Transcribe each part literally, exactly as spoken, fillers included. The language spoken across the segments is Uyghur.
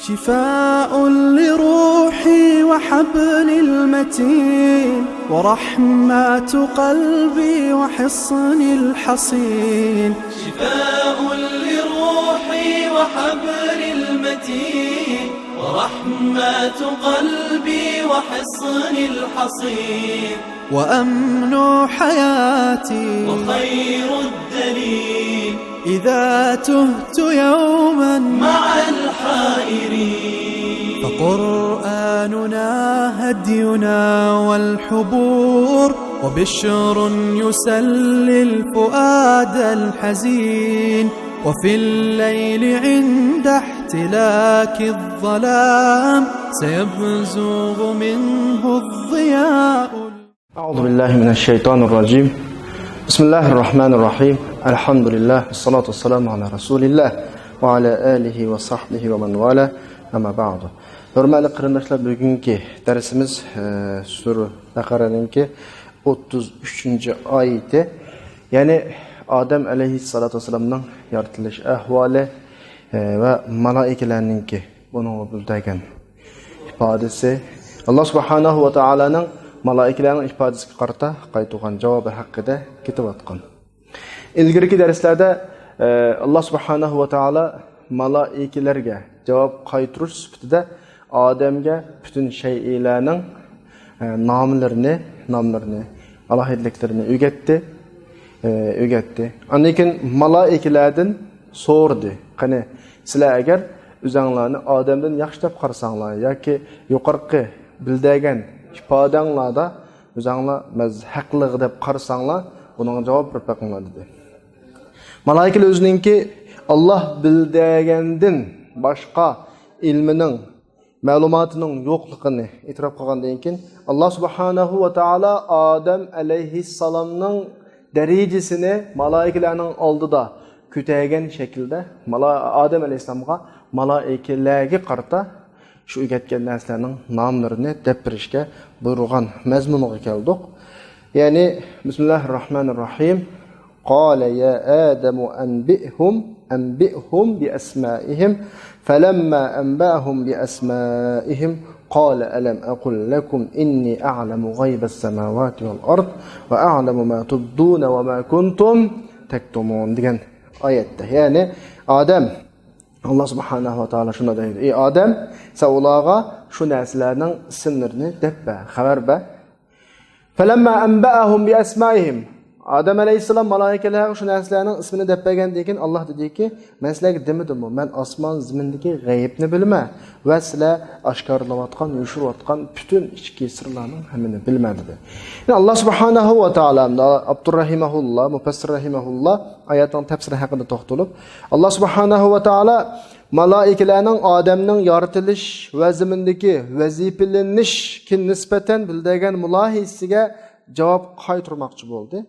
شفاء لروحي وحبل المتين، ورحمة قلبي وحصن الحصين. شفاء لروحي وحبل المتين، ورحمة قلبي وحصن الحصين. وأمن حياتي وخير الدليل، إذا تهت يوما مع الحائرين. فقرآننا هدينا والحبور، وبشر يسلي الفؤاد الحزين. وفي الليل عند احتلاك الظلام، سيبزغ منه الضياء. أعوذ بالله من الشيطان الرجيم. بسم الله الرحمن الرحيم. الحمد لله، والصلاة والسلام على رسول الله وعلى آله وصحبه ومن والاه. أما بعد. ھۆرمەتلىك قېرىنداشلار، بۈگۈنكى دەرسىمىز، ئە، سۈرە بەقەرەنىڭكى ئوتتۇز ئۈچىنچى ئايىتى، يەنى ئادەم ئەلەيھىسسالاتۇ ۋەسسالامنىڭ يارىتىلىش ئەھۋالى، ئە، ۋە مالائىكىلەرنىڭكى بۇنىڭغا بىلدۈرگەن ئىپادىسى، ئاللا سۇبھانەھۇ ۋە تائالانىڭ مالائىكىلەرنىڭ ئىپادىسىگە قارىتا قايتۇرغان جاۋابى ھەققىدە كېتىۋاتقان. ئىلگىرىكى دەرسلەردە، ئە، ئاللا سۇبھانەھۇ ۋە تائالا مالائىكىلەرگە جاۋاب قايتۇرۇش سۈپىتىدە ئادەمگە پۈتۈن شەيئىلەرنىڭ، ئە، ناملىرىنى، ناملىرىنى، ئالاھىدىلىكلىرىنى ئۆگەتتى، ئە، ئۆگەتتى. ئاندىن كېيىن مالائىكىلەردىن سورىدى. قېنى، سىلەر ئەگەر ئۆزەڭلارنى ئادەمدىن ياخشى دەپ قارىساڭلار ياكى يۇقىرىقى بىلدۈرگەن ئىپادەڭلاردا ئۆزەڭلار مەز-، ھەقلىق دەپ قارىساڭلار، بۇنىڭغا جاۋاب بېرىپ بېقىڭلار، دېدى. مالائىكىلەر ئۆزىنىڭكى ئاللا بىلدۈرگەندىن باشقا ئىلمىنىڭ، مەلۇماتىنىڭ يوقلۇقىنى ئېتىراپ قىلغاندىن كېيىن، ئاللا سۇبھانەھۇ ۋە تائالا ئادەم ئەلەيھىسسالامنىڭ دەرىجىسىنى مالائىكىلەرنىڭ ئالدىدا كۆتەرگەن شەكىلدە مالا-، ئادەم ئەلەيھىسسالامغا مالائىكىلەرگە قارىتا شۇ ئۆگەتكەن نەرسىلەرنىڭ ناملىرىنى دەپ بېرىشكە بۇيرۇغان مەزمۇنغا كەلدۇق. يەنى، بىسمىللاھىر راھمانىر راھىم. قال يا آدم أنبئهم، أنبئهم بأسمائهم. فلما أنبأهم بأسمائهم قال ألم أقل لكم إني أعلم غيب السماوات والأرض وأعلم ما تبدون وما كنتم تكتمون دېگەن ئايەتتە. يەنى، ئادەم، ئاللا سۇبھانەھۇ ۋە تائالا شۇنداق دەيدۇ: ئى ئادەم، سەن ئۇلارغا شۇ نەرسىلەرنىڭ ئىسىملىرىنى دەپ بەر، خەۋەر بەر. فلما أنبأهم بأسمائهم. ئادەم ئەلەيھىسسالام مالائىكىلەرگە شۇ نەرسىلەرنىڭ ئىسمىنى دەپ بەرگەندىن كېيىن، ئاللا دېدىكى، مەن سىلەرگە دېمىدىممۇ، مەن ئاسمان زېمىندىكى غەيىبنى بىلىمەن ۋە سىلەر ئاشكارىلاۋاتقان، يوشۇرۇۋاتقان پۈتۈن ئىچكى سىرلارنىڭ ھەممىنى بىلىمەن، دېدى. يەنى ئاللا سۇبھانەھۇ ۋە تائالا، ئابدۇر رەھىمەھۇللا، مۇپەسسىر رەھىمەھۇللا، ئايەتنىڭ تەپسىرى ھەققىدە توختىلىپ، ئاللا سۇبھانەھۇ ۋە تائالا مالائىكىلەرنىڭ ئادەمنىڭ يارىتىلىش ۋە زېمىندىكى ۋەزىپىلىنىشكە نىسبەتەن بىلدۈرگەن مۇلاھىزىسىگە جاۋاب قايتۇرماقچى بولدى.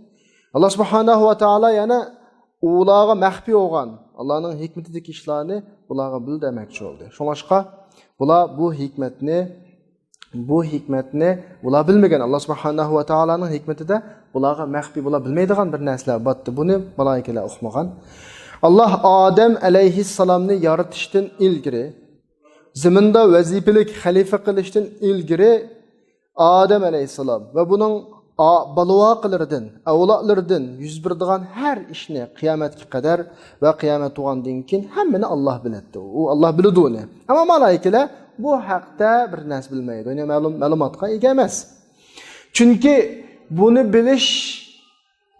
ئاللا سۇبھانەھۇ ۋە تائالا يەنە ئۇلارغا مەخپىي بولغان ئاللانىڭ ھېكمىتىدىكى ئىشلارنى بۇلارغا بىلدۈرمەكچى بولدى. شۇڭلاشقا بۇلار بۇ ھېكمەتنى، بۇ ھېكمەتنى بۇلار بىلمىگەن. ئاللا سۇبھانەھۇ ۋە تائالانىڭ ھېكمىتىدە بۇلارغا مەخپىي، بۇلار بىلمەيدىغان بىر نەرسىلەر باتتى. بۇنى مالائىكىلەر ئۇقمىغان. ئاللا ئادەم ئەلەيھىسسالامنى يارىتىشتىن ئىلگىرى، زېمىندا ۋەزىپىلىك خەلىپە قىلىشتىن ئىلگىرى، ئادەم ئەلەيھىسسالام ۋە بۇنىڭ ئا-، بالىۋاقىلىرىدىن، ئەۋلادلىرىدىن يۈز بېرىدىغان ھەر ئىشنى قىيامەتكە قەدەر ۋە قىيامەت بولغاندىن كېيىن ھەممىنى ئاللا بىلەتتى. ئۇ ئاللا بىلىدۇ ئۇنى. ئەمما مالائىكىلەر بۇ ھەقتە بىر نەرسە بىلمەيدۇ. يەنى مەلۇم-، مەلۇماتقا ئىگە ئەمەس. چۈنكى بۇنى بىلىش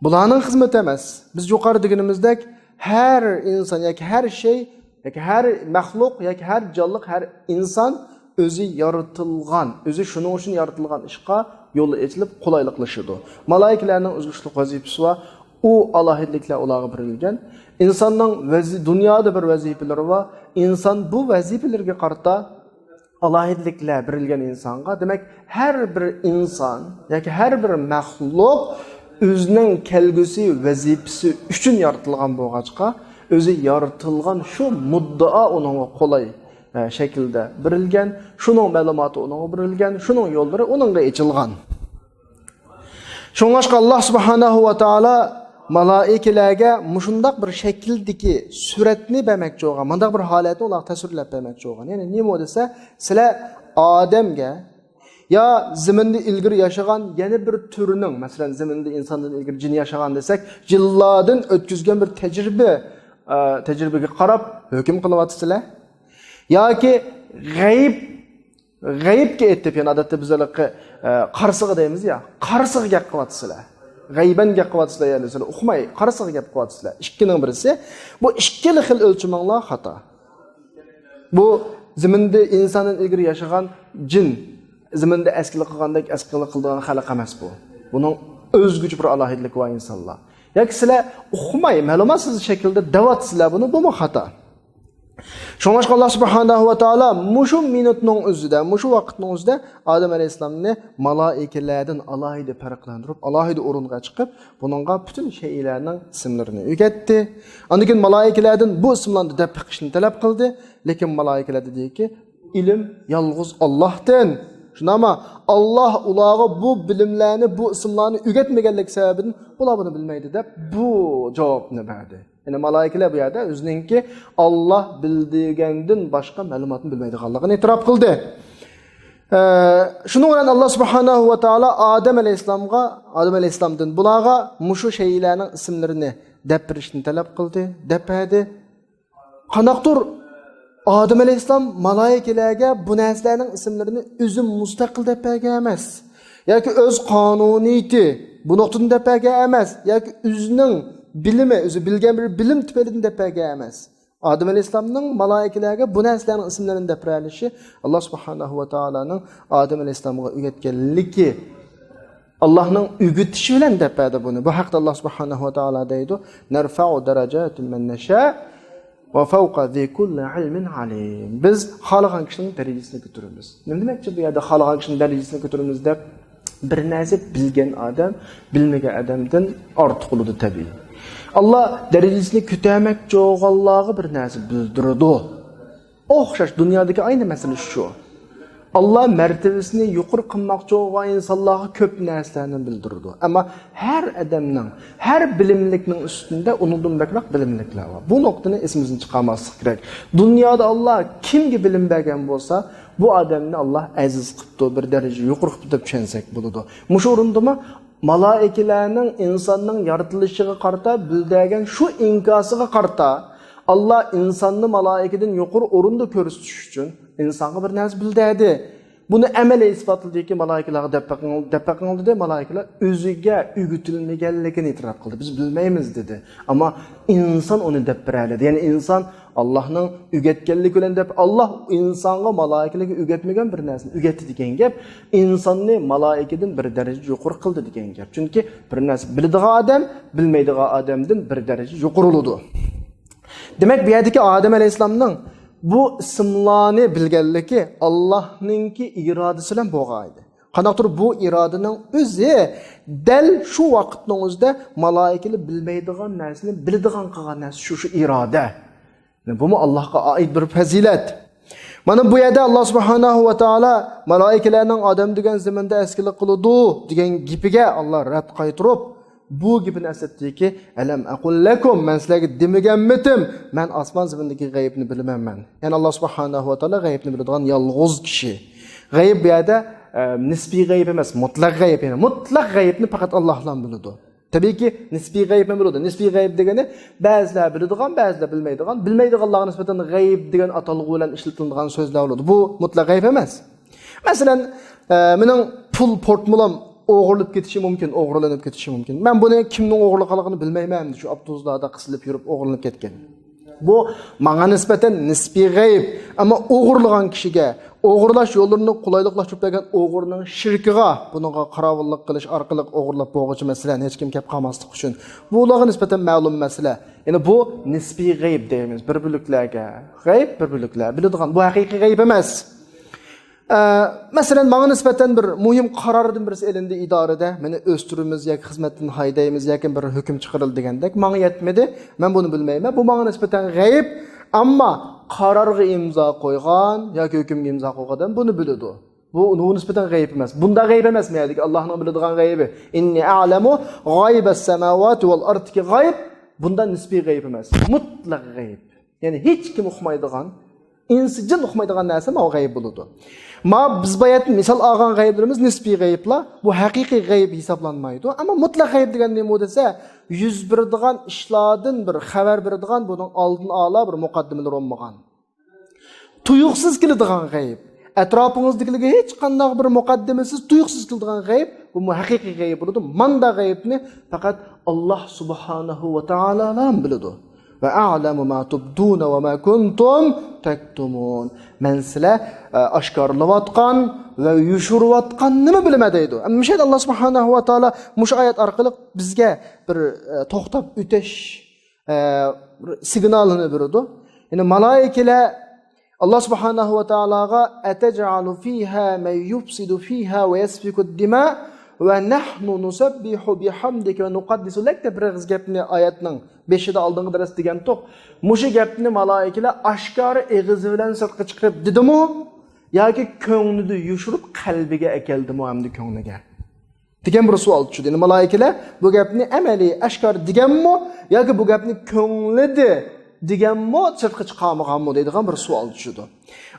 بۇلارنىڭ خىزمىتى ئەمەس. بىز يۇقىرىدا دېگىنىمىزدەك، ھەر ئىنسان ياكى ھەر شەي ياكى ھەر مەخلۇق ياكى ھەر جانلىق، ھەر ئىنسان ئۆزى يارىتىلغان، ئۆزى شۇنىڭ ئۈچۈن يارىتىلغان ئىشقا يول ئېچىلىپ، قولايلىقلىشىدۇ. مالائىكىلەرنىڭ ئۆزگىچىلىك ۋەزىپىسى بار. ئۇ ئالاھىدىلىكلەر ئۇلارغا بېرىلگەن. ئىنساننىڭ ۋەزى-، دۇنيادا بىر ۋەزىپىلىرى بار. ئىنسان بۇ ۋەزىپىلىرىگە قارىتا ئالاھىدىلىكلەر بېرىلگەن ئىنسانغا. دېمەك، ھەر بىر ئىنسان ياكى ھەر بىر مەخلۇق ئۆزىنىڭ كەلگۈسى ۋەزىپىسى ئۈچۈن يارىتىلغان بولغاچقا، ئۆزى يارىتىلغان شۇ مۇددىئا ئۇنىڭغا قولاي، ئە، شەكىلدە بېرىلگەن، شۇنىڭ مەلۇماتى ئۇنىڭغا بېرىلگەن، شۇنىڭ يوللىرى ئۇنىڭغا ئېچىلغان. شۇڭلاشقا، ئاللا سۇبھانەھۇ ۋە تائالا مالائىكىلەرگە مۇشۇنداق بىر شەكىلدىكى سۈرەتنى بەرمەكچى بولغان، مۇنداق بىر ھالەتنى ئۇلارغا تەسۋىرلەپ بەرمەكچى بولغان. يەنى نېمە دېسە، سىلەر ئادەمگە يا زېمىندا ئىلگىرى ياشىغان يەنە بىر تۈرنىڭ، مەسىلەن، زېمىندا ئىنساندىن ئىلگىرى جىن ياشىغان دېسەك، جىنلاردىن ئۆتكۈزگەن بىر تەجرىبە، ئە، تەجرىبىگە قاراپ ھۆكۈم قىلىنىۋاتىسىلەر. ياكى غەيىب، غەيىبكە ئېيتىپ، يەنى ئادەتتە بىز ھېلىقى، ئە، قارىسىغا دەيمىز يا، قارىسىغا گەپ قىلىۋاتىسىلەر. غەيبەن گەپ قىلىۋاتىسىلەر، يەنى سىلەر ئۇقماي، قارىسىغا گەپ قىلىۋاتىسىلەر. ئىككىنىڭ بىرسى، بۇ ئىككىلا خىل ئۆلچىمىڭلار خاتا. بۇ زېمىندا ئىنساندىن ئىلگىرى ياشىغان جىن، زېمىندا ئەسكىلىك قىلغاندەك ئەسكىلىك قىلىدىغان خەلق ئەمەس بۇ. بۇنىڭ ئۆزگىچە بىر ئالاھىدىلىكى بار ئىنسانلار. ياكى سىلەر ئۇقماي، مەلۇماتسىز شەكىلدە دەۋاتىسىلەر بۇنى، بۇمۇ خاتا. شۇڭلاشقا ئاللا سۇبھانەھۇ ۋە تائالا مۇشۇ مىنۇتنىڭ ئۆزىدە، مۇشۇ ۋاقىتنىڭ ئۆزىدە ئادەم ئەلەيھىسسالامنى مالائىكىلەردىن ئالاھىدە پەرقلەندۈرۈپ، ئالاھىدە ئورۇنغا چىقىپ، بۇنىڭغا پۈتۈن شەيئىلەرنىڭ ئىسىملىرىنى ئۆگەتتى. ئاندىن كېيىن مالايىكىلەردىن بۇ ئىسىملارنى دەپ بېقىشنى تەلەپ قىلدى. لېكىن مالايىكىلەر دېدىكى، ئىلىم يالغۇز ئاللاھتىن. شۇنداقمۇ؟ ئاللاھ ئۇلارغا بۇ بىلىملەرنى، بۇ ئىسىملارنى ئۆگەتمىگەنلىك سەۋەبىدىن ئۇلار بۇنى بىلمەيدۇ دەپ بۇ جاۋابنى بەردى. يەنى مالايىكىلەر بۇ يەردە ئۆزىنىڭكى ئاللاھ بىلدۈرگەندىن باشقا مەلۇماتنى بىلمەيدىغانلىقىنى ئېتىراپ قىلدى. ئە، شۇنىڭ بىلەن ئاللا سۇبھانەھۇ ۋە تائالا ئادەم ئەلەيھىسسالامغا، ئادەم ئەلەيھىسسالامدىن بۇلارغا مۇشۇ شەيئىلەرنىڭ ئىسىملىرىنى دەپ بېرىشنى تەلەپ قىلدى، دەپ بەردى. قانداقتۇر ئادەم ئەلەيھىسسالام مالايىكىلەرگە بۇ نەرسىلەرنىڭ ئىسىملىرىنى ئۆزى مۇستەقىل دەپ بەرگەن ئەمەس. ياكى ئۆز قانۇنىيىتى بۇ نۇقتىدىن دەپ بەرگەن ئەمەس. ياكى ئۆزىنىڭ بىلىمى، ئۆزى بىلگەن بىر بىلىم تۈپەيلىدىن دەپ بەرگەن ئەمەس. ئادەم ئەلەيھىسسالامنىڭ مالايىكىلەرگە بۇ نەرسىلەرنىڭ ئىسىملىرىنى دەپ بېرىشى ئاللا سۇبھانەھۇ ۋە تائالانىڭ ئادەم ئەلەيھىسسالامغا ئۆگەتكەنلىكى، ئاللاھنىڭ ئۆگىتىشى بىلەن دەپ بەردى بۇنى. بۇ ھەقتە ئاللا سۇبھانەھۇ ۋە تائالا دەيدۇ، نەرفەئۇ دەرەجاتىم مەن نەشا ۋە فەۋقە زى كۇللى ئىلمىن ئالىم. بىز خالىغان كىشىنىڭ دەرىجىسىنى كۆتۈرىمىز. نېمە دېمەكچى بۇ يەردە خالىغان كىشىنىڭ دەرىجىسىنى كۆتۈرىمىز دەپ، بىر نەرسە بىلگەن ئادەم بىلمىگەن ئادەمدىن ئارتۇق بولىدۇ تەبىئىي. ئاللا دەرىجىسىنى كۆتەرمەكچى بولغانلارغا بىر نەرسە بىلدۈرىدۇ. ئوخشاش، دۇنيادىكى ئەينى مەسىلە شۇ. ئاللا مەرتىۋىسىنى يۇقىرى قىلماقچى بولغان ئىنسانلارغا كۆپ نەرسىلەرنى بىلدۈرىدۇ. ئەمما ھەر ئادەمنىڭ، ھەر بىلىملىكنىڭ ئۈستىندە ئۇنىڭدىن بەكرەك بىلىملىكلەر بار. بۇ نۇقتىنى ئېسىمىزدىن چىقارماسلىق كېرەك. دۇنيادا ئاللا كىمگە بىلىم بەرگەن بولسا، بۇ ئادەمنى ئاللا ئەزىز قىپتۇ، بىر دەرىجە يۇقىرى قىپتۇ دەپ چۈشەنسەك بولىدۇ. مۇشۇ ئورۇندىمۇ مالايىكىلەرنىڭ ئىنساننىڭ يارىتىلىشىغا قارىتا بىلدۈرگەن شۇ ئىنكاسىغا قارىتا، ئاللا ئىنساننى مالايىكىدىن يۇقىرى ئورۇندا كۆرسىتىش ئۈچۈن ئىنسانغا بىر نەرسە بىلدۈردى. بۇنى ئەمەلىي ئىسپاتلىدىكى مالايىكىلەرگە دەپ بېقىڭ، دەپ بېقىڭ دېدى. مالايىكىلەر ئۆزىگە ئۆگىتىلمىگەنلىكىنى ئېتىراپ قىلدى. بىز بىلمەيمىز دېدى. ئەمما ئىنسان ئۇنى دەپ بېرەلىدى. يەنى ئىنسان ئاللانىڭ ئۆگەتكەنلىكى بىلەن دەپ، ئاللا ئىنسانغا مالايىكىلەرگە ئۆگەتمىگەن بىر نەرسىنى ئۆگەتتى دېگەن گەپ. ئىنساننى مالايىكىدىن بىر دەرىجە يۇقىرى قىلدى دېگەن گەپ. چۈنكى بىر نەرسە بىلىدىغان ئادەم بىلمەيدىغان ئادەمدىن بىر دەرىجە يۇقىرى بولىدۇ. دېمەك، بۇ يەردىكى ئادەم ئەلەيھىسسالامنىڭ بۇ ئىسىملارنى بىلگەنلىكى ئاللانىڭكى ئىرادىسى بىلەن بولغان ئىدى. قانداقتۇر بۇ ئىرادىنىڭ ئۆزى دەل شۇ ۋاقىتنىڭ ئۆزىدە مالايىكىلەر بىلمەيدىغان نەرسىنى بىلىدىغان قىلغان نەرسە شۇ، شۇ ئىرادە. بۇمۇ ئاللاھقا ئائىت بىر پەزىلەت. مانا بۇ يەردە ئاللا سۇبھانەھۇ ۋە تائالا مالايىكىلەرنىڭ ئادەم دېگەن زېمىندا ئەسكىلىك قىلىدۇ دېگەن گېپىگە ئاللا رەت قايتۇرۇپ، بۇ گېپىنى ئەسلىتتىكى، ئەلەم ئەقۇل لەكۇم، مەن سىلەرگە دېمىگەنمىتىم، مەن ئاسمان زېمىندىكى غەيىبنى بىلىمەن مەن. يەنى ئاللا سۇبھانەھۇ ۋە تائالا غەيىبنى بىلىدىغان يالغۇز كىشى. غەيىب بۇ يەردە، ئە، نىسپىي غەيىب ئەمەس، مۇتلەق غەيىب. يەنى مۇتلەق غەيىبنى پەقەت ئاللاھلا بىلىدۇ. تەبىئىيكى، نىسپىي غەيىبمۇ بولىدۇ. نىسپىي غەيىب دېگىنى بەزىلەر بىلىدىغان، بەزىلەر بىلمەيدىغان. بىلمەيدىغانلارغا نىسبەتەن غەيىب دېگەن ئاتالغۇ بىلەن ئىشلىتىلىدىغان سۆزلەر بولىدۇ. بۇ مۇتلەق غەيىب ئەمەس. مەسىلەن، ئە، مېنىڭ پۇل پورتمولام ئوغرىلىنىپ كېتىشى مۇمكىن، ئوغرىلىنىپ كېتىشى مۇمكىن. مەن بۇنى كىمنىڭ ئوغرىلىغانلىقىنى بىلمەيمەن، شۇ ئاپتوبۇسلاردا قىسىلىپ يۈرۈپ ئوغرىلىنىپ كەتكەن. بۇ ماڭا نىسبەتەن نىسپىي غەيىب. ئەمما ئوغرىلىغان كىشىگە، ئوغرىلاش يوللىرىنى قولايلىقلاشتۇرۇپ بەرگەن ئوغرىنىڭ شىركىغا، بۇنىڭغا قاراۋۇللۇق قىلىش ئارقىلىق ئوغرىلاپ بولغۇچى، مەسىلەن، ھېچكىم كەپ قالماسلىق ئۈچۈن، بۇلارغا نىسبەتەن مەلۇم مەسىلە. يەنى بۇ نىسپىي غەيىب دەيمىز. بىر بۆلەكلەرگە غەيىب، بىر بۆلەكلەر بىلىدىغان. بۇ ھەقىقىي غەيىب ئەمەس. ئە، مەسىلەن، ماڭا نىسبەتەن بىر مۇھىم قاراردىن بىرسى ئېلىندى ئىدارىدە، مېنى ئۆستۈرىمىز ياكى خىزمەتتىن ھەيدەيمىز ياكى بىر ھۆكۈم چىقىرىلدى دېگەندەك، ماڭا يەتمىدى، مەن بۇنى بىلمەيمەن، بۇ ماڭا نىسبەتەن غەيىب. ئەمما قارارغا ئىمزا قويغان ياكى ھۆكۈمگە ئىمزا قويغان ئادەم بۇنى بىلىدۇ. بۇ، بۇ نىسبەتەن غەيىب ئەمەس. بۇندا غەيىب ئەمەس، مەيەدىكى ئاللاھنىڭ بىلىدىغان غەيىبى. ئىننى ئەلەمۇ غەيبەس سەماۋاتى ۋەل ئەردىكى غەيىب. بۇندا نىسبىي غەيىب ئەمەس. مۇتلەق غەيىب. يەنى ھېچكىم ئۇقمايدىغان، ئىنسى جىن ئۇقمايدىغان نەرسە ماۋۇ غەيىب بولىدۇ. ما بىز باياتىن مىسال ئالغان غەيىبلىرىمىز نىسبىي غەيىبلا، بۇ ھەقىقىي غەيىب ھېسابلانمايدۇ. ئەمما مۇتلەق غەيىب دېگەن نېمە دېسە، يۈز بېرىدىغان ئىشلاردىن بىر خەۋەر بېرىدىغان، بۇنىڭ ئالدىنى ئالا بىر مۇقەددىمىلىرى بولمىغان. تۇيۇقسىز كېلىدىغان غەيىب. ئەتراپىڭىزدىكىلەرگە ھېچقانداق بىر مۇقەددىمىسىز، تۇيۇقسىز كېلىدىغان غەيىب، بۇمۇ ھەقىقىي غەيىب بولىدۇ. ماندا غەيىبنى پەقەت ئاللاھ سۇبھانەھۇ ۋە تائالالا بىلىدۇ. ۋە ئەلەمۇ ما تۇبدۇنە ۋە ما كۇنتۇم تەكتۇمۇن. مەن سىلەر، ئە، ئاشكارىلاۋاتقان ۋە يوشۇرۇۋاتقاننىمۇ بىلىمەن دەيدۇ. ئەمما مۇشۇ يەردە ئاللاھ سۇبھانەھۇ ۋە تائالا مۇشۇ ئايەت ئارقىلىق بىزگە بىر، ئە، توختاپ ئۆتۈش، ئە، بىر سىگنالىنى بېرىدۇ. يەنى مالائىكىلەر ئاللاھ سۇبھانەھۇ ۋە تائالاغا، ئەتەجئەلۇ فىھا مەن يۇفسىدۇ فىھا ۋە يەسفىكۇد دىما ۋە نەھنۇ نۇسەببىھۇ بىھەمدىكە ۋە نۇقەددىسۇ لەك دەپ بىر ئېغىز گەپنى ئايەتنىڭ بېشىدا ئالدىنقى دەرس دېگەنتۇق. مۇشۇ گەپنى مالائىكىلەر ئاشكارا ئېغىزى بىلەن سىرتقا چىقىرىپ دېدىمۇ ياكى كۆڭلىدە يوشۇرۇپ قەلبىگە ئەكەلدىمۇ ئەمدى كۆڭلىگە؟ دېگەن بىر سوئال چۈشىدۇ. يەنى مالائىكىلەر بۇ گەپنى ئەمەلىي، ئاشكارا دېگەنمۇ ياكى بۇ گەپنى كۆڭلىدە دېگەنمۇ، سىرتقا چىقارمىغانمۇ دەيدىغان بىر سوئال چۈشىدۇ.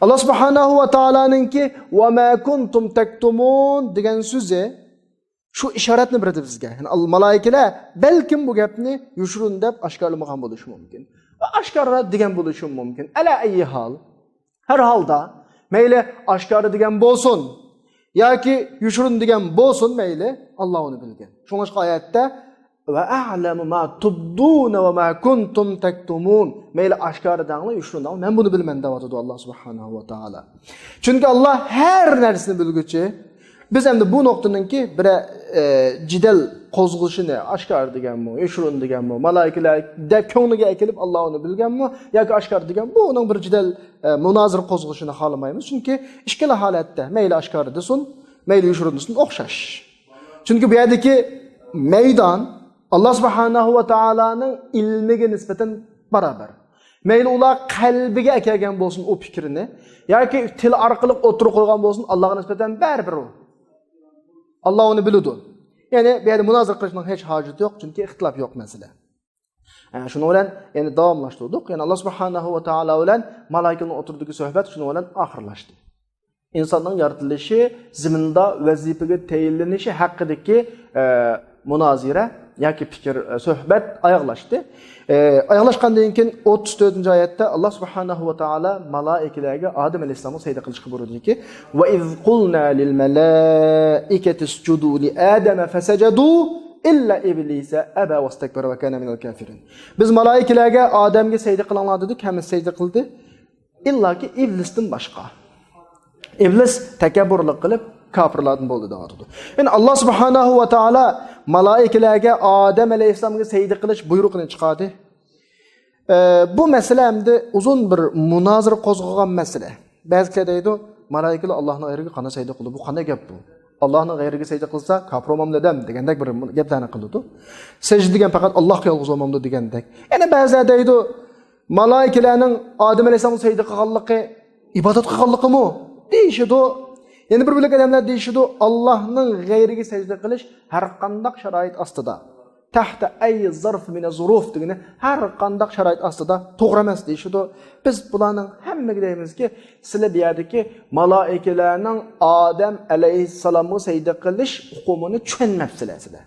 ئاللاھ سۇبھانەھۇ ۋە تائالانىڭكى ۋە ما كۇنتۇم تەكتۇمۇن دېگەن سۆزى شۇ ئىشارەتنى بېرىدۇ بىزگە. يەنى ئال-، مالائىكىلەر بەلكىم بۇ گەپنى يوشۇرۇن دەپ ئاشكارىلىمىغان بولۇشى مۇمكىن. ۋە ئاشكارا دېگەن بولۇشى مۇمكىن. ئەلا ئەييى ھال. ھەر ھالدا، مەيلى ئاشكارا دېگەن بولسۇن ياكى يوشۇرۇن دېگەن بولسۇن، مەيلى، ئاللاھ ئۇنى بىلگەن. شۇڭلاشقا ئايەتتە، ۋە ئەلەمۇ ما تۇبدۇنە ۋە ما كۇنتۇم تەكتۇمۇن. مەيلى ئاشكارا دەڭلار، يوشۇرۇن دەڭلار، مەن بۇنى بىلىمەن دەۋاتىدۇ ئاللاھ سۇبھانەھۇ ۋە تائالا. چۈنكى ئاللاھ ھەر نەرسىنى بىلگۈچى. بىز ئەمدى بۇ نۇقتىنىڭكى بىرەر، ئە، جېدەل قوزغىشىنى، ئاشكارا دېگەنمۇ، يوشۇرۇن دېگەنمۇ، مالائىكىلەر دەپ كۆڭلىگە ئەكېلىپ ئاللاھ ئۇنى بىلگەنمۇ ياكى ئاشكارا دېگەن، بۇ ئۇنىڭ بىر جېدەل، ئە، مۇنازىرە قوزغىشىنى خالىمايمىز. چۈنكى ئىككىلا ھالەتتە، مەيلى ئاشكارا دېسۇن، مەيلى يوشۇرۇن دېسۇن، ئوخشاش. چۈنكى بۇ يەردىكى مەيدان ئاللاھ سۇبھانەھۇ ۋە تائالانىڭ ئىلمىگە نىسبەتەن باراۋەر. مەيلى ئۇلار قەلبىگە ئەكەلگەن بولسۇن ئۇ پىكىرنى ياكى تىل ئارقىلىق ئوتتۇرىغا قويغان بولسۇن، ئاللاھقا نىسبەتەن بەرىبىر ئۇ. ئاللاھ ئۇنى بىلىدۇ. يەنى بۇ يەردە مۇنازىرە قىلىشنىڭ ھېچ ھاجىتى يوق، چۈنكى ئىختىلاپ يوق مەسىلە. ئە، شۇنىڭ بىلەن يەنە داۋاملاشتۇردۇق. يەنى ئاللاھ سۇبھانەھۇ ۋە تائالا بىلەن مالائىكىنىڭ ئوتتۇرىدىكى سۆھبەت شۇنىڭ بىلەن ئاخىرلاشتى. ئىنساننىڭ يارىتىلىشى، زېمىندا ۋەزىپىگە تەيىنلىنىشى ھەققىدىكى، ئە، مۇنازىرە ياكى پىكىر، ئە، سۆھبەت ئاياغلاشتى. ئە، ئاياغلاشقاندىن كېيىن ئوتتۇز تۆتىنچى ئايەتتە ئاللاھ سۇبھانەھۇ ۋە تائالا مالائىكىلەرگە ئادەم ئەلەيھىسسالامغا سەجدە قىلىشقا بۇيرۇدىكى، وَإِذْ قُلْنَا لِلْمَلَائِكَةِ اسْجُدُوا لِآدَمَ فَسَجَدُوا إِلَّا إِبْلِيسَ أَبَى وَاسْتَكْبَرَ وَكَانَ مِنَ الْكَافِرِينَ. بىز مالائىكىلەرگە ئادەمگە سەجدە قىلىڭلار دېدۇق، ھەممىسى سەجدە قىلدى. ئىللاكى ئىبلىستىن باشقا. ئىبلىس تەكەببۇرلۇق قىلىپ، كاپىرلاردىن بولدى دەۋاتىدۇ. يەنى ئاللاھ سۇبھانەھۇ ۋە تائالا مالائىكىلەرگە ئادەم ئەلەيھىسسالامغا سەجدە قىلىش بۇيرۇقىنى چىقاردى. ئە، بۇ مەسىلە ئەمدى ئۇزۇن بىر مۇنازىرە قوزغىغان مەسىلە. بەزىلەر دەيدۇ، مالائىكىلەر ئاللاھنىڭ غەيرىگە قانداق سەجدە قىلىدۇ؟ بۇ قانداق گەپ بۇ؟ ئاللاھنىڭ غەيرىگە سەجدە قىلسا، كاپىر بولمامدۇ ئادەم دېگەندەك بىر گەپلەرنى قىلىدۇ. سەجدە دېگەن پەقەت ئاللاھقا يالغۇز بولمامدۇ دېگەندەك. يەنە بەزىلەر دەيدۇ، مالائىكىلەرنىڭ ئادەم ئەلەيھىسسالامغا سەجدە قىلغانلىقى ئىبادەت قىلغانلىقىمۇ؟ دېيىشىدۇ. يەنە بىر بۆلەك ئادەملەر دېيىشىدۇ، ئاللاھنىڭ غەيرىگە سەجدە قىلىش ھەر قانداق شارائىت ئاستىدا، تەھتە ئەي زەرف مىنە زۇرۇف دېگىنى ھەر قانداق شارائىت ئاستىدا توغرا ئەمەس دېيىشىدۇ. بىز بۇلارنىڭ ھەممىگە دەيمىزكى، سىلەر بۇ يەردىكى مالائىكىلەرنىڭ ئادەم ئەلەيھىسسالامغا سەجدە قىلىش ئۇقۇمىنى چۈشەنمەپسىلەر سىلەر.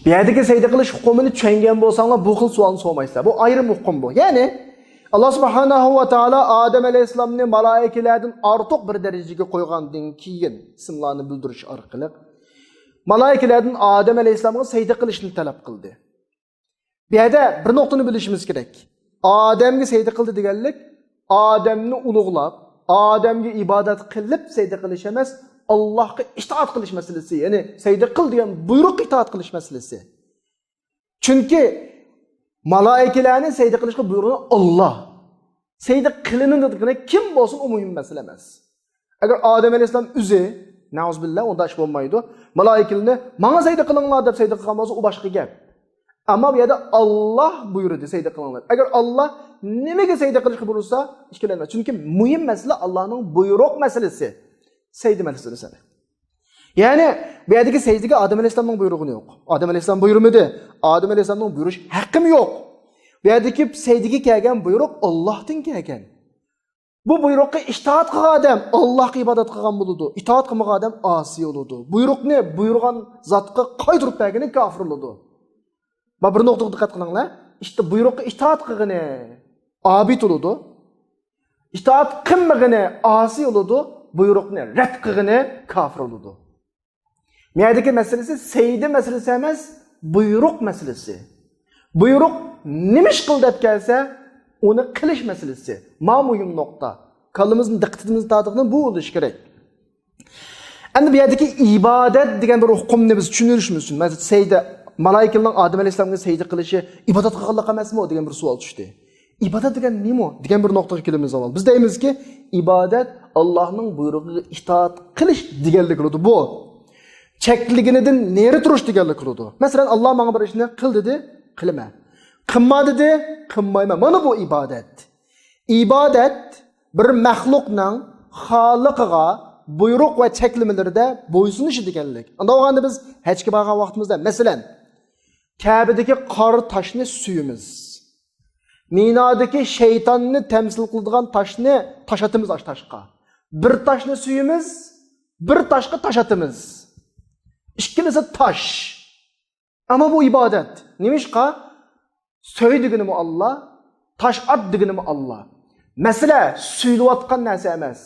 بۇ يەردىكى سەجدە قىلىش ئۇقۇمىنى چۈشەنگەن بولساڭلار، بۇ خىل سوئالنى سورىمايسىلەر. بۇ ئايرىم ئۇقۇم بۇ. يەنى، ئاللاھ سۇبھانەھۇ ۋە تائالا ئادەم ئەلەيھىسسالامنى مالائىكىلەردىن ئارتۇق بىر دەرىجىگە قويغاندىن كېيىن، ئىسىملارنى بىلدۈرۈش ئارقىلىق، مالائىكىلەردىن ئادەم ئەلەيھىسسالامغا سەجدە قىلىشنى تەلەپ قىلدى. بۇ يەردە بىر نۇقتىنى بىلىشىمىز كېرەك. ئادەمگە سەجدە قىلدى دېگەنلىك، ئادەمنى ئۇلۇغلاپ، ئادەمگە ئىبادەت قىلىپ سەجدە قىلىش ئەمەس، ئاللاھقا ئىتائەت قىلىش مەسىلىسى، يەنى سەجدە قىل دېگەن بۇيرۇققا ئىتائەت قىلىش مەسىلىسى. چۈنكى مالائىكىلەرنى سەجدە قىلىشقا بۇيرۇغىنى ئاللاھ. سەجدە قىلىنىدىغىنى كىم بولسۇن، ئۇ مۇھىم مەسىلە ئەمەس. ئەگەر ئادەم ئەلەيھىسسالام ئۆزى، نەئۇزۇبىللا، ئۇنداق ئىش بولمايدۇ. مالائىكىلەرنى، ماڭا سەجدە قىلىڭلار دەپ سەجدە قىلغان بولسا، ئۇ باشقا گەپ. ئەمما بۇ يەردە ئاللاھ بۇيرۇدى، سەجدە قىلىڭلار. ئەگەر ئاللاھ نېمىگە سەجدە قىلىشقا بۇيرۇسا، ئىككىلەنمە. چۈنكى مۇھىم مەسىلە ئاللاھنىڭ بۇيرۇق مەسىلىسى. سەجدە مەسىلىسى. يەنى بۇ يەردىكى سەجدىگە ئادەم ئەلەيھىسسالامنىڭ بۇيرۇغىنى يوق. ئادەم ئەلەيھىسسالام بۇيرۇمىدى. ئادەم ئەلەيھىسسالامنىڭ بۇيرۇش ھەققىمۇ يوق. بۇ يەردىكى سەجدىگە كەلگەن بۇيرۇق ئاللاھتىن كەلگەن. بۇ بۇيرۇققا ئىتائەت قىلغان ئادەم ئاللاھقا ئىبادەت قىلغان بولىدۇ. ئىتائەت قىلمىغان ئادەم ئاسىي بولىدۇ. بۇيرۇقنى بۇيرۇغان زاتقا قايتۇرۇپ بەرگىنى كاپىر بولىدۇ. مانا بىر نۇقتىغا دىققەت قىلىڭلار. ئىشتا بۇيرۇققا ئىتائەت قىلغىنى ئابىد بولىدۇ. ئىتائەت قىلمىغىنى ئاسىي بولىدۇ. بۇيرۇقنى رەت قىلغىنى كاپىر بولىدۇ. مۇ يەردىكى مەسىلىسى سەجدە مەسىلىسى ئەمەس، بۇيرۇق مەسىلىسى. بۇيرۇق نېمە ئىش قىل دەپ كەلسە، ئۇنى قىلىش مەسىلىسى. ما مۇھىم نۇقتا. كاللىمىزنى، دىققىتىمىزنى تارتىدىغىنى بۇ بولۇشى كېرەك. ئەمدى بۇ يەردىكى ئىبادەت دېگەن بىر ئۇقۇمنى بىز چۈشىنىۋېلىشىمىز ئۈچۈن، مەسىلەن، سەجدە، مالايىكىلەرنىڭ ئادەم ئەلەيھىسسالامغا سەجدە قىلىشى ئىبادەت قىلغانلىق ئەمەسمۇ دېگەن بىر سوئال چۈشتى. ئىبادەت دېگەن نېمە دېگەن بىر نۇقتىغا كېلىمىز ئاۋۋال. بىز دەيمىزكى، ئىبادەت ئاللاھنىڭ بۇيرۇقىغا ئىتائەت قىلىش دېگەنلىك بولىدۇ. بۇ چەكلىگىنىدىن نېرى تۇرۇش دېگەنلىك بولىدۇ. مەسىلەن، ئاللاھ ماڭا بىر ئىشنى قىل دېدى، قىلىمەن. قىلما دېدى، قىلمايمەن. مانا بۇ ئىبادەت. ئىبادەت بىر مەخلۇقنىڭ خالىقىغا بۇيرۇق ۋە چەكلىمىلىرىدە بويسۇنۇشى دېگەنلىك. ئۇنداق بولغاندا بىز ھەجگە بارغان ۋاقتىمىزدا، مەسىلەن، كەبىدىكى قارا تاشنى سۆيىمىز. مىنادىكى شەيتاننى تەمسىل قىلىدىغان تاشنى تاش ئاتىمىز ئاشۇ تاشقا. بىر تاشنى سۆيىمىز، بىر تاشقا تاش ئاتىمىز. ئىككىلىسى تاش. ئەمما بۇ ئىبادەت. نېمىشقا؟ سۆي دېگىنىمۇ ئاللا، تاش ئات دېگىنىمۇ ئاللا. مەسىلە سۆيۈلۈۋاتقان نەرسە ئەمەس،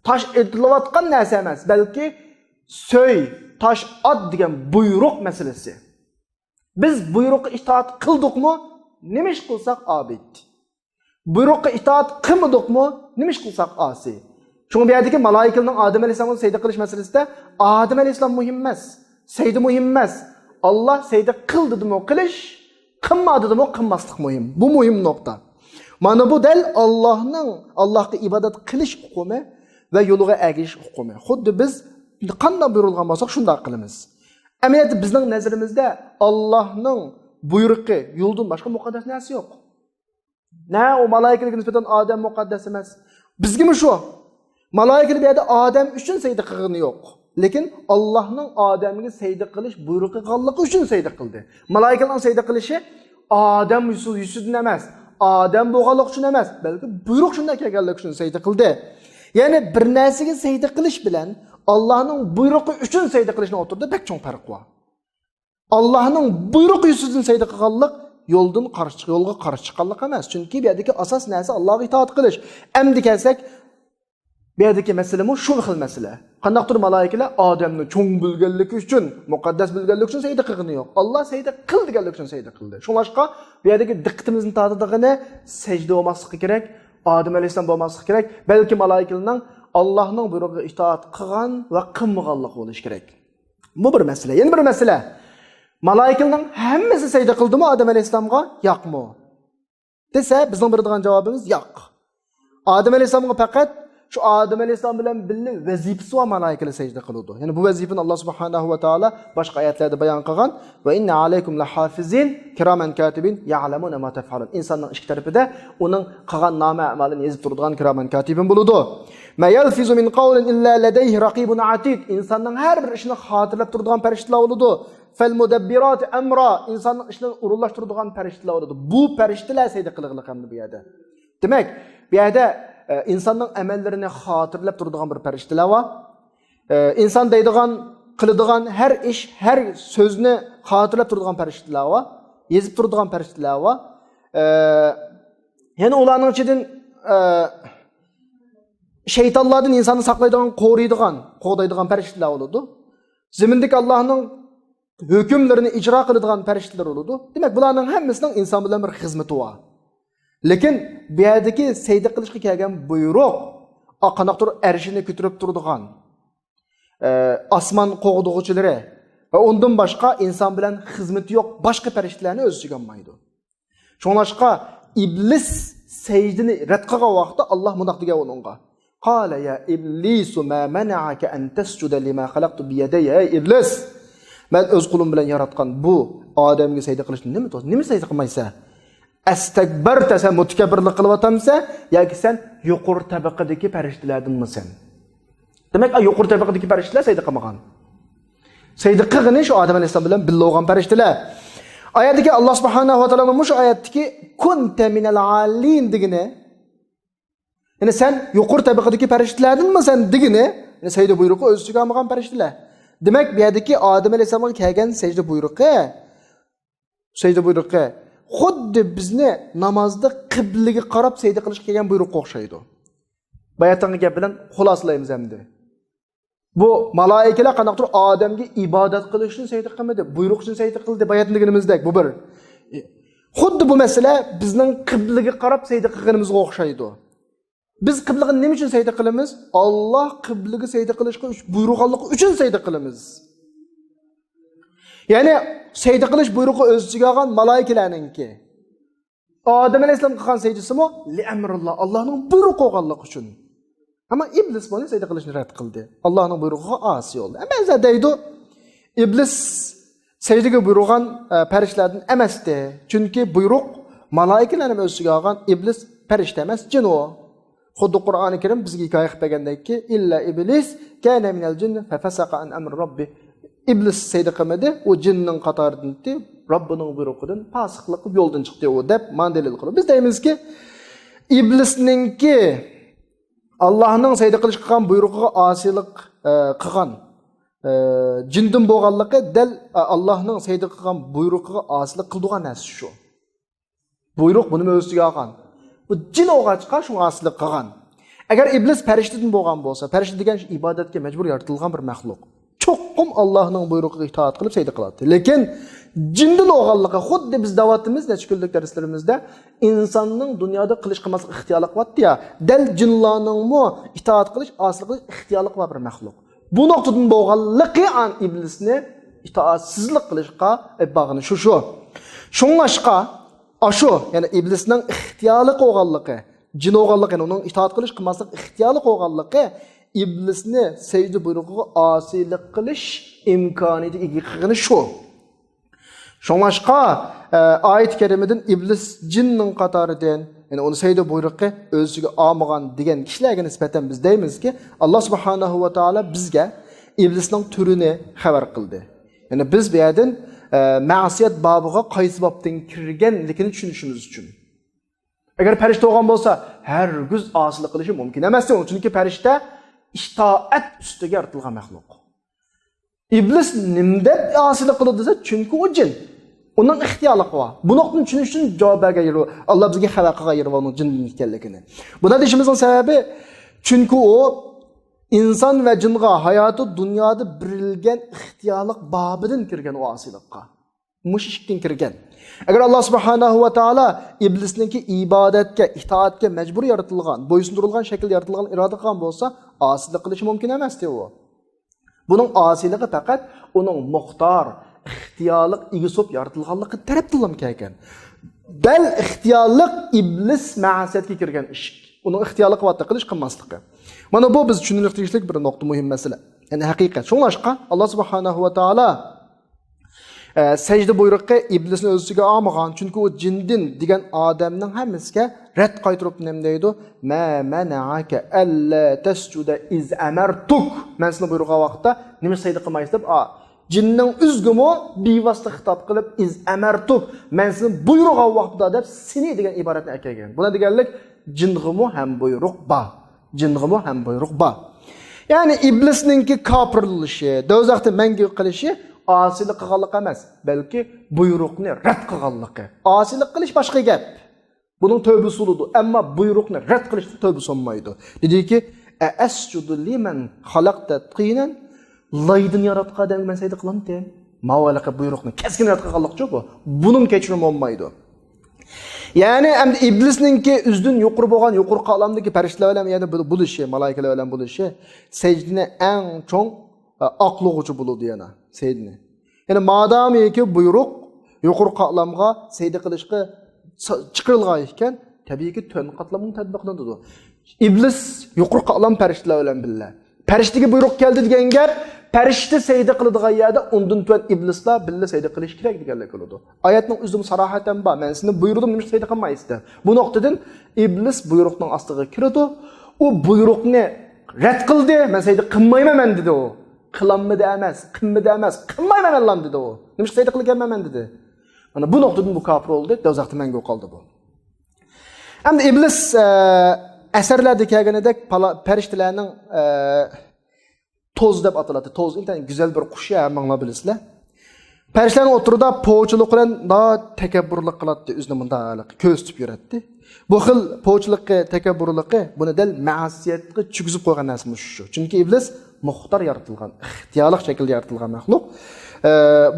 تاش ئېتىلىۋاتقان نەرسە ئەمەس، بەلكى سۆي، تاش ئات دېگەن بۇيرۇق مەسىلىسى. بىز بۇيرۇققا ئىتائەت قىلدۇقمۇ، نېمە ئىش قىلساق ئابىد. بۇيرۇققا ئىتائەت قىلمىدۇقمۇ، نېمە ئىش قىلساق ئاسىي. شۇڭا بۇ يەردىكى مالايىكىلەرنىڭ ئادەم ئەلەيھىسسالامغا سەجدە قىلىش مەسىلىسىدە ئادەم ئەلەيھىسسالام مۇھىم ئەمەس، سەجدە مۇھىم ئەمەس. ئاللا سەجدە قىل دېدىمۇ قىلىش، قىلما دېدىمۇ قىلماسلىق مۇھىم. بۇ مۇھىم نۇقتا. مانا بۇ دەل ئاللاھنىڭ، ئاللاھقا ئىبادەت قىلىش ئۇقۇمى ۋە يولىغا ئەگىشىش ئۇقۇمى. خۇددى بىز قانداق بۇيرۇلغان بولساق، شۇنداق قىلىمىز. ئەمەلىيەتتە بىزنىڭ نەزىرىمىزدە ئاللاھنىڭ بۇيرۇقى، يولىدىن باشقا مۇقەددەس نەرسە يوق. نە ئۇ مالايىكىلەرگە نىسبەتەن ئادەم مۇقەددەس ئەمەس. بىزگىمۇ شۇ. مالايىكىلەر بۇ يەردە ئادەم ئۈچۈن سەجدە قىلغىنى يوق. لېكىن ئاللاھنىڭ ئادەمگە سەجدە قىلىش بۇيرۇقى قىلغانلىقى ئۈچۈن سەجدە قىلدى. مالايىكىلەرنىڭ سەجدە قىلىشى ئادەم يۈزى-، يۈزىدىن ئەمەس، ئادەم بولغانلىقى ئۈچۈن ئەمەس، بەلكى بۇيرۇق شۇنداق كەلگەنلىكى ئۈچۈن سەجدە قىلدى. يەنى بىر نەرسىگە سەجدە قىلىش بىلەن ئاللاھنىڭ بۇيرۇقى ئۈچۈن سەجدە قىلىشنىڭ ئوتتۇرىدا بەك چوڭ پەرق بار. ئاللاھنىڭ بۇيرۇقى يۈزىدىن سەجدە قىلغانلىق يولدىن قارشى چىق-، يولغا قارشى چىققانلىق ئەمەس. چۈنكى بۇ يەردىكى ئاساس نەرسە ئاللاھقا ئىتائەت قىلىش. ئەمدى كەلسەك، بۇ يەردىكى مەسىلىمۇ شۇ خىل مەسىلە. قانداقتۇر مالايىكىلەر ئادەمنى چوڭ بىلگەنلىكى ئۈچۈن، مۇقەددەس بىلگەنلىكى ئۈچۈن سەجدە قىلغىنى يوق. ئاللا سەجدە قىل دېگەنلىكى ئۈچۈن سەجدە قىلدى. شۇڭلاشقا بۇ يەردىكى دىققىتىمىزنى تارتىدىغىنى سەجدە بولماسلىقى كېرەك، ئادەم ئەلەيھىسسالام بولماسلىقى كېرەك، بەلكى مالايىكىلەرنىڭ ئاللاھنىڭ بۇيرۇقىغا ئىتائەت قىلغان ۋە قىلمىغانلىقى بولۇشى كېرەك. بۇ بىر مەسىلە. يەنە بىر مەسىلە. مالايىكىلەرنىڭ ھەممىسى سەجدە قىلدىمۇ ئادەم ئەلەيھىسسالامغا؟ ياقمۇ؟ دېسە، بىزنىڭ بېرىدىغان جاۋابىمىز ياق. ئادەم ئەلەيھىسسالامغا پەقەت شۇ ئادەم ئەلەيھىسسالام بىلەن بىللە ۋەزىپىسى بار مالايىكىلەر سەجدە قىلىدۇ. يەنى بۇ ۋەزىپىنى ئاللا سۇبھانەھۇ ۋە تائالا باشقا ئايەتلەردە بايان قىلغان، ۋە ئىننە ئەلەيكۇم لەھافىزىن كىرامەن كاتىبىن يەئلەمۇنە ما تەفئەلۇن. ئىنساننىڭ ئىككى تەرىپىدە ئۇنىڭ قىلغان نامە ئەمالىنى يېزىپ تۇرىدىغان كىرامەن كاتىبىن بولىدۇ. ما يەلفىزۇ مىن قەۋلىن ئىللا لەدەيھى رەقىبۇن ئەتىد. ئىنساننىڭ ھەر بىر ئىشىنى خاتىرىلەپ تۇرىدىغان پەرىشتىلەر بولىدۇ. فەلمۇدەببىراتى ئەمرا، ئىنساننىڭ ئىشلىرىنى ئورۇنلاشتۇرىدىغان پەرىشتىلەر بولىدۇ. بۇ پەرىشتىلەر سەجدە قىلغىلىق ئەمدى بۇ يەردە. دېمەك، بۇ يەردە، ئە، ئىنساننىڭ ئەمەللىرىنى خاتىرىلەپ تۇرىدىغان بىر پەرىشتىلەر بار. ئە، ئىنسان دەيدىغان، قىلىدىغان ھەر ئىش، ھەر سۆزنى خاتىرىلەپ تۇرىدىغان پەرىشتىلەر بار. يېزىپ تۇرىدىغان پەرىشتىلەر بار. ئە، يەنە ئۇلارنىڭ ئىچىدىن، ئە، شەيتانلاردىن ئىنساننى ساقلايدىغان، قورۇيدىغان، قوغدايدىغان پەرىشتىلەر بولىدۇ. زېمىندىكى ئاللاھنىڭ ھۆكۈملىرىنى ئىجرا قىلىدىغان پەرىشتىلەر بولىدۇ. دېمەك، بۇلارنىڭ ھەممىسىنىڭ ئىنسان بىلەن بىر خىزمىتى بار. لېكىن بۇ يەردىكى سەجدە قىلىشقا كەلگەن بۇيرۇق، ئا، قانداقتۇر ئەرشىنى كۆتۈرۈپ تۇرىدىغان، ئە، ئاسمان قوغدىغۇچىلىرى ۋە ئۇندىن باشقا ئىنسان بىلەن خىزمىتى يوق باشقا پەرىشتىلەرنى ئۆز ئىچىگە ئالمايدۇ. شۇڭلاشقا ئىبلىس سەجدىنى رەت قىلغان ۋاقىتتا ئاللا مۇنداق دېگەن ئۇنىڭغا، قال يا إبليس ما منعك أن تسجد لما خلقت بيدي. ئەي ئىبلىس، مەن ئۆز قولۇم بىلەن ياراتقان بۇ ئادەمگە سەجدە قىلىشنى نېمە توس-، نېمە سەجدە قىلمايسەن؟ ئەستەكبەرتە، سەن مۇتەكەببىرلىك قىلىۋاتامسەن ياكى سەن يۇقىرى تەبىقىدىكى پەرىشتىلەردىنمۇ سەن؟ دېمەك، يۇقىرى تەبىقىدىكى پەرىشتىلەر سەجدە قىلمىغان. سەجدە قىلغىنى شۇ ئادەم ئەلەيھىسسالام بىلەن بىللە بولغان پەرىشتىلەر. ئايەتتىكى، ئاللا سۇبھانەھۇ ۋە تائالانىڭ مۇشۇ ئايەتتىكى «كۇنتە مىنەل ئالىين» دېگىنى، يەنى سەن يۇقىرى تەبىقىدىكى پەرىشتىلەردىنمۇ سەن دېگىنى، يەنى سەجدە بۇيرۇقى ئۆز ئىچىگە ئالمىغان پەرىشتىلەر. دېمەك، بۇ يەردىكى ئادەم ئەلەيھىسسالامغا كەلگەن سەجدە بۇيرۇقى، سەجدە بۇيرۇقى خۇددى بىزنى نامازدا قىبلىگە قاراپ سەجدە قىلىشقا كەلگەن بۇيرۇققا ئوخشايدۇ. باياتىنقى گەپ بىلەن خۇلاسىلايمىز ئەمدى. بۇ مالائىكىلەر قانداقتۇر ئادەمگە ئىبادەت قىلىش ئۈچۈن سەجدە قىلمىدى، بۇيرۇق ئۈچۈن سەجدە قىلدى، باياتىن دېگىنىمىزدەك، بۇ بىر. خۇددى بۇ مەسىلە بىزنىڭ قىبلىگە قاراپ سەجدە قىلغىنىمىزغا ئوخشايدۇ. بىز قىبلىگە نېمە ئۈچۈن سەجدە قىلىمىز؟ ئاللا قىبلىگە سەجدە قىلىشقا ئۈچ-، بۇيرۇغانلىقى ئۈچۈن سەجدە قىلىمىز. يەنى سەجدە قىلىش بۇيرۇقى ئۆز ئىچىگە ئالغان مالائىكىلەرنىڭكى. ئادەم ئەلەيھىسسالام قىلغان سەجدىسىمۇ لىئەمرىللا، ئاللانىڭ بۇيرۇقى بولغانلىقى ئۈچۈن. ئەمما ئىبلىس بۇنى سەجدە قىلىشنى رەت قىلدى. ئاللانىڭ بۇيرۇقىغا ئاسىي بولدى. ئەمما بەزىلەر دەيدۇ، ئىبلىس سەجدىگە بۇيرۇغان، ئە، پەرىشتىلەردىن ئەمەستى. چۈنكى بۇيرۇق مالائىكىلەرنى ئۆز ئىچىگە ئالغان، ئىبلىس پەرىشتە ئەمەس، جىن ئۇ. خۇددى قۇرئانى كەرىم بىزگە ھېكايە قىلىپ بەرگەندەككى، «ئىللا ئىبلىس كانە مىنەل جىننى فەفەسەقە ئەن ئەمرى رەببى.» ئىبلىس سەجدە قىلمىدى، ئۇ جىننىڭ قاتارىدىن ئىدى، رەببىنىڭ بۇيرۇقىدىن پاسىقلىق قىلىپ يولدىن چىقتى ئۇ، دەپ مانا دەلىل قىلىدۇ. بىز دەيمىزكى، ئىبلىسنىڭكى ئاللانىڭ سەجدە قىلىشقا قىلغان بۇيرۇقىغا ئاسىيلىق، ئە، قىلغان، ئە، جىندىن بولغانلىقى دەل، ئە، ئاللانىڭ سەجدە قىلغان بۇيرۇقىغا ئاسىيلىق قىلىدىغان نەرسە شۇ. بۇيرۇق بۇنىمۇ ئۆز ئۈستىگە ئالغان. بۇ جىن بولغاچقا شۇڭا ئاسىيلىق قىلغان. ئەگەر ئىبلىس پەرىشتىدىن بولغان بولسا، پەرىشتە دېگەن شۇ ئىبادەتكە مەجبۇر يارىتىلغان بىر مەخلۇق. چوقۇم ئاللانىڭ بۇيرۇقىغا ئىتائەت قىلىپ سەجدە قىلاتتى. لېكىن جىندىن بولغانلىقى، خۇددى بىز دەۋاتىمىز نەچچە كۈنلۈك دەرسلىرىمىزدە، ئىنساننىڭ دۇنيادا قىلىش قىلماسلىق ئىختىيارلىقى بارتتى يا، دەل جىنلارنىڭمۇ ئىتائەت قىلىش، ئاسىيلىق قىلىش ئىختىيارلىقى بار بىر مەخلۇق. بۇ نۇقتىدىن بولغانلىقى ئان ئىبلىسنى ئىتائەتسىزلىك قىلىشقا ئېلىپ بارغىنى شۇ، شۇ. شۇڭلاشقا، ئاشۇ، يەنى ئىبلىسنىڭ ئىختىيارلىق بولغانلىقى، جىن بولغانلىقى، يەنى ئۇنىڭ ئىتائەت قىلىش، قىلماسلىق ئىختىيارلىق بولغانلىقى ئىبلىسنى سەجدە بۇيرۇقىغا ئاسىيلىق قىلىش ئىمكانىيىتى ئىگە قىلغىنى شۇ. شۇڭلاشقا، ئە، ئايەت كەرىمىدىن ئىبلىس جىننىڭ قاتارىدىن، يەنى ئۇنى سەجدە بۇيرۇقى ئۆز ئىچىگە ئالمىغان دېگەن كىشىلەرگە نىسبەتەن بىز دەيمىزكى، ئاللا سۇبھانەھۇ ۋە تائالا بىزگە ئىبلىسنىڭ تۈرىنى خەۋەر قىلدى. يەنى بىز بۇ يەردىن، ئە، مەسىيەت بابىغا قايسى بابتىن كىرگەنلىكىنى چۈشىنىشىمىز ئۈچۈن. ئەگەر پەرىشتە بولغان بولسا، ھەرگىز ئاسىيلىق قىلىشى مۇمكىن ئەمەس. چۈنكى پەرىشتە ئىتائەت ئۈستىگە يارىتىلغان مەخلۇق. ئىبلىس نېمە دەپ ئاسىيلىق قىلىدۇ دېسە، چۈنكى ئۇ جىن. ئۇنىڭ ئىختىيارلىقى بار. بۇ نۇقتىنى چۈشىنىش ئۈچۈن جاۋاب بەرگەن يېرى، ئاللا بىزگە خەۋەر قىلغان يېرى بار ئۇنىڭ جىن ئىكەنلىكىنى. بۇنداق دېيىشىمىزنىڭ سەۋەبى، چۈنكى ئۇ ئىنسان ۋە جىنغا ھاياتى دۇنيادا بېرىلگەن ئىختىيارلىق بابىدىن كىرگەن ئۇ ئاسىيلىققا. مۇشۇ ئىشىكتىن كىرگەن. ئەگەر ئاللا سۇبھانەھۇ ۋە تائالا ئىبلىسنىڭكى ئىبادەتكە، ئىتائەتكە مەجبۇر يارىتىلغان، بويسۇندۇرۇلغان شەكىلدە يارىتىلغان ئىرادە قىلغان بولسا، ئاسىيلىق قىلىشى مۇمكىن ئەمەستى ئۇ. بۇنىڭ ئاسىيلىقى پەقەت ئۇنىڭ مۇختار، ئىختىيارلىق ئىگىسى بولۇپ يارىتىلغانلىقى تەرەپتىنلا كەلگەن. دەل ئىختىيارلىق ئىبلىس مەسىيەتكە كىرگەن ئىشىك. ئۇنىڭ ئىختىيارلىقى بارتتى قىلىش قىلماسلىقى. مانا بۇ بىز چۈشىنىشكە تېگىشلىك بىر نۇقتا، مۇھىم مەسىلە. يەنى ھەقىقەت. شۇڭلاشقا، ئاللا سۇبھانەھۇ ۋە تائالا، ئە، سەجدە بۇيرۇقى ئىبلىسنى ئۆز ئىچىگە ئالمىغان، چۈنكى ئۇ جىندىن دېگەن ئادەمنىڭ ھەممىسىگە رەت قايتۇرۇپ نېمە دەيدۇ؟ ما مەنەئەكە ئەللا تەسجۇدە ئىز ئەمەرتۇك. مەن سېنى بۇيرۇغان ۋاقىتتا نېمە سەجدە قىلمايسىز دەپ، ئا، جىننىڭ ئۆزىگىمۇ بىۋاسىتە خىتاب قىلىپ، ئىز ئەمەرتۇك، مەن سېنى بۇيرۇغان ۋاقتىدا دەپ سېنى دېگەن ئىبارەتنى ئەكەلگەن. بۇنىڭ دېگەنلىك جىنغىمۇ ھەم بۇيرۇق بار. جىنغىمۇ ھەم بۇيرۇق بار. يەنى ئىبلىسنىڭكى كاپىرلىشى، دوزاختا مەڭگۈ قېلىشى ئاسىيلىق قىلغانلىق ئەمەس، بەلكى بۇيرۇقنى رەت قىلغانلىقى. ئاسىيلىق قىلىش باشقا گەپ. بۇنىڭ تۆۋبىسى بولىدۇ، ئەمما بۇيرۇقنى رەت قىلىشتا تۆۋبىسى بولمايدۇ. دېدىكى، ئەئەسجۇدۇ لىمەن خەلەقتە تىنەن، لايدىن ياراتقان ئادەمگە مەن سەجدە قىلامتىم؟ ماۋۇ ھېلىقى بۇيرۇقنى كەسكىن رەت قىلغانلىقچۇ بۇ. بۇنىڭ كەچۈرۈمى بولمايدۇ. يەنى ئەمدى ئىبلىسنىڭكى ئۆزىدىن يۇقىرى بولغان يۇقىرىقى ئالامدىكى پەرىشتىلەر بىلەن يەنە بۇ-، بولۇشى، مالائىكىلەر بىلەن بولۇشى سەجدىنى ئەڭ چوڭ، ئە، ئاقلىغۇچى بولىدۇ يەنە سەجدىنى. يەنى مادامىكى بۇيرۇق يۇقىرىقى ئالامغا سەجدە قىلىشقا سا-، چىقىرىلغان ئىكەن، تەبىئىيكى تۆۋەن قاتلامغا تەتبىقلىنىدۇ. ئىبلىس يۇقىرىقى ئالام پەرىشتىلەر بىلەن بىللە. پەرىشتىگە بۇيرۇق كەلدى دېگەن گەپ، پەرىشتە سەجدە قىلىدىغان يەردە ئۇندىن تۆۋەن ئىبلىسلار بىللە سەجدە قىلىش كېرەك دېگەنلىك بولىدۇ. ئايەتنىڭ ئۆزىدىمۇ ساراھەتەن بار، مەن سىزنى بۇيرۇدۇم، نېمىشقا سەجدە قىلمايسىز دەپ. بۇ نۇقتىدىن ئىبلىس بۇيرۇقنىڭ ئاستىغا كىرىدۇ. ئۇ بۇيرۇقنى رەت قىلدى، مەن سەجدە قىلمايمەن مەن دېدى ئۇ. قىلالمىدى ئەمەس، قىلمىدى ئەمەس، قىلمايمەن مەنلام دېدى ئۇ. نېمىشقا سەجدە قىلىدىكەنمەن مەن دېدى. مانا بۇ نۇقتىدىن بۇ كاپىر بولدى، دوزاختا مەڭگۈ قالدى بۇ. ئەمدى ئىبلىس، ئە، ئەسەرلەردە كەلگىنىدەك پەرىشتىلەرنىڭ، ئە، توز دەپ ئاتىلاتتى. توز ئىنتايىن گۈزەل بىر قۇش، ھەممىڭلار بىلىسىلەر. پەرىشتىلەرنىڭ ئوتتۇرىدا پوچىلىق بىلەن دا تەكەببۇرلۇق قىلاتتى، ئۆزىنى مۇنداق كۆرسىتىپ يۈرەتتى. بۇ خىل پوچىلىقى، تەكەببۇرلۇقى بۇنى دەل مەسىيەتكە چۈگۈزۈپ قويغان نەرسە مۇشۇ. چۈنكى ئىبلىس مۇختار يارىتىلغان، ئىختىيارلىق شەكىلدە يارىتىلغان مەخلۇق. ئە،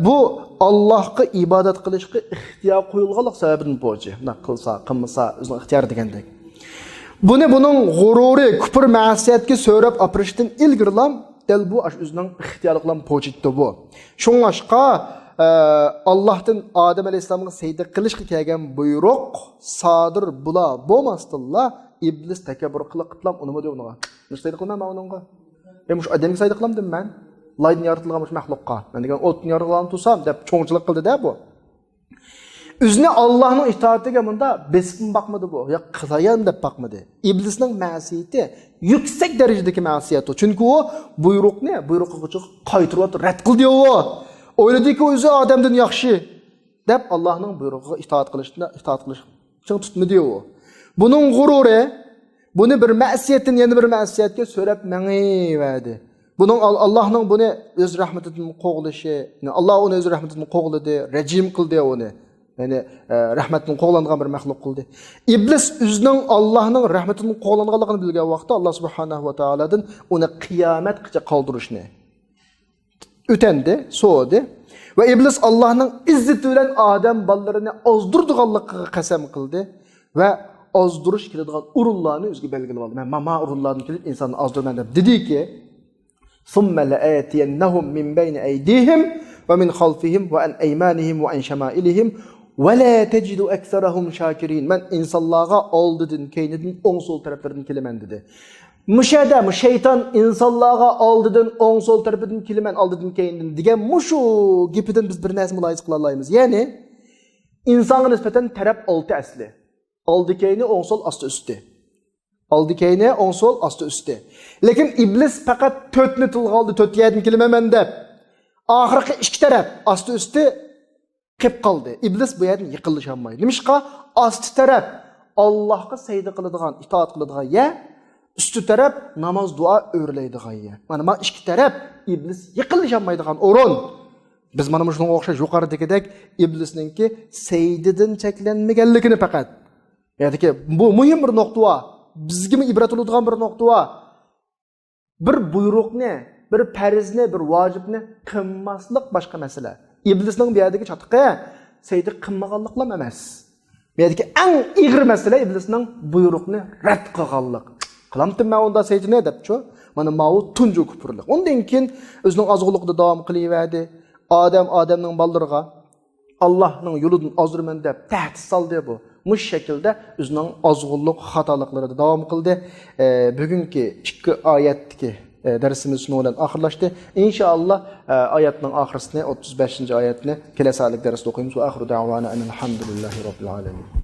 بۇ ئاللاھقا ئىبادەت قىلىشقا ئىختىيار قويۇلغانلىق سەۋەبىدىن پوچى. بۇنداق قىلسا، قىلمىسا، ئۆزىنىڭ ئىختىيارى دېگەندەك. بۇنى بۇنىڭ غۇرۇرى، كۇپۇر، مەسىيەتكە سۆرەپ ئاپىرىشتىن ئىلگىرىلام دەل بۇ ئاشۇ ئۆزىنىڭ ئىختىيارلىقلام پوچىتتى بۇ. شۇڭلاشقا، ئە، ئاللاھتىن ئادەم ئەلەيھىسسالامغا سەجدە قىلىشقا كەلگەن بۇيرۇق سادىر بولا بولماستىنلا، ئىبلىس تەكەببۇر قىلىپ قىپلام ئۇنىمىدى ئۇنىڭغا. نېمىشقا سەجدە قىلىمەن مەن ئۇنىڭغا؟ ئە، مۇشۇ ئادەمگە سەجدە قىلامدىم مەن؟ لايدىن يارىتىلغان مۇشۇ مەخلۇققا. مەن دېگەن ئوتتىن يارىتىلغان تۇرسام دەپ چوڭچىلىق قىلدى-دە بۇ. ئۆزىنى ئاللاھنىڭ ئىتائىتىگە مۇنداق بېسىپمۇ باقمىدى بۇ، يا قىلايان دەپ باقمىدى. ئىبلىسنىڭ مەسىيىتى يۈكسەك دەرىجىدىكى مەسىيەت ئۇ. چۈنكى ئۇ بۇيرۇقنى، بۇيرۇققا قايتۇرۇۋاتىدۇ، رەت قىلدى ئۇ. ئويلىدىكى ئۆزى ئادەمدىن ياخشى دەپ ئاللاھنىڭ بۇيرۇقىغا ئىتائەت قىلىشنى، ئىتائەت قىلىش چىڭ تۇتمىدى ئۇ. بۇنىڭ غۇرۇرى بۇنى بىر مەسىيەتتىن يەنە بىر مەسىيەتكە سۆرەپ مېڭىۋەردى. بۇنىڭ ئال-، ئاللاھنىڭ بۇنى ئۆز رەھمىتىدىن قوغلىشى، يەنى ئاللاھ ئۇنى ئۆز رەھمىتىدىن قوغلىدى، رەجىم قىلدى ئۇنى. يەنى، ئە، رەھمەتتىن قوغلانغان بىر مەخلۇق قىلدى. ئىبلىس ئۆزىنىڭ ئاللاھنىڭ رەھمىتىدىن قوغلانغانلىقىنى بىلگەن ۋاقىتتا ئاللاھ سۇبھانەھۇ ۋە تائالادىن ئۇنى قىيامەتقىچە قالدۇرۇشنى ئۆتۈندى، سورىدى. ۋە ئىبلىس ئاللاھنىڭ ئىززىتى بىلەن ئادەم بالىلىرىنى ئازدۇرىدىغانلىقىغا قەسەم قىلدى. ۋە ئازدۇرۇش كېلىدىغان ئورۇنلارنى ئۆزىگە بەلگىلەپ ئالدى. مەن مانا ئورۇنلاردىن كېلىپ ئىنساننى ئازدۇرىمەن دەپ دېدىكى، ثم لآتينهم من بين أيديهم ومن خلفهم وعن أيمانهم وعن شمائلهم ولا تجد أكثرهم شاكرين. مەن ئىنسانلارغا ئالدىدىن، كەينىدىن، ئوڭ سول تەرەپلىرىدىن كېلىمەن دېدى. مۇشۇ يەردە مۇ شەيتان ئىنسانلارغا ئالدىدىن، ئوڭ سول تەرىپىدىن كېلىمەن، ئالدىدىن، كەينىدىن دېگەن مۇشۇ گېپىدىن بىز بىر نەرسە مۇلاھىزە قىلالايمىز. يەنى ئىنسانغا نىسبەتەن تەرەپ ئالتە ئەسلى. ئالدى كەينى، ئوڭ سول، ئاستى ئۈستى. ئالدى كەينى، ئوڭ سول، ئاستى ئۈستى. لېكىن ئىبلىس پەقەت تۆتنى تىلغا ئالدى، تۆت يەردىن كېلىمەن مەن دەپ. ئاخىرقى ئىككى تەرەپ، ئاستى ئۈستى قېپ قالدى. ئىبلىس بۇ يەردىن يېقىنلىشالمايدۇ. نېمىشقا؟ ئاستى تەرەپ ئاللاھقا سەجدە قىلىدىغان، ئىتائەت قىلىدىغان يەر، ئۈستى تەرەپ ناماز، دۇئا ئۆرلەيدىغان يەر. مانا، مانا ئىككى تەرەپ ئىبلىس يېقىنلىشالمايدىغان ئورۇن. بىز مانا مۇشۇنىڭغا ئوخشاش يۇقىرىدىكىدەك ئىبلىسنىڭكى سەجدىدىن چەكلەنمىگەنلىكىنى پەقەت. يەنىكى بۇ مۇھىم بىر نۇقتا بار. بىزگىمۇ ئىبرەت بولىدىغان بىر نۇقتا بار. بىر بۇيرۇقنى، بىر پەرزنى، بىر ۋاجىپنى قىلماسلىق باشقا مەسىلە. ئىبلىسنىڭ بۇ يەردىكى چاتىقى سەجدە قىلمىغانلىقلام ئەمەس. بۇ يەردىكى ئەڭ ئېغىر مەسىلە ئىبلىسنىڭ بۇيرۇقنى رەت قىلغانلىق. قىلامتىم مەن ئۇندا سەجدىنى دەپچۇ. مانا ماۋۇ تۇنجى كۇپۇرلۇق. ئۇندىن كېيىن ئۆزىنىڭ ئازغۇنلۇقىدا داۋام قىلىۋەردى. ئادەم، ئادەمنىڭ بالىلىرىغا ئاللاھنىڭ يولىدىن ئازدۇرىمەن دەپ تەھدىت سالدى بۇ. مۇشۇ شەكىلدە ئۆزىنىڭ ئازغۇنلۇق خاتالىقلىرىدا داۋام قىلدى. ئە، بۈگۈنكى ئىككى ئايەتتىكى، ئە، دەرسىمىز شۇنىڭ بىلەن ئاخىرلاشتى. ئىنشائاللا، ئە، ئايەتنىڭ ئاخىرسىنى، ئوتتۇز بەشىنچى ئايەتنى كېلەسى ھەپتىلىك دەرستە ئوقۇيمىز. ۋە ئاخىرۇ دەۋانا ئەنىل ھەمدۇلىللاھى رەببىل ئالەمىن.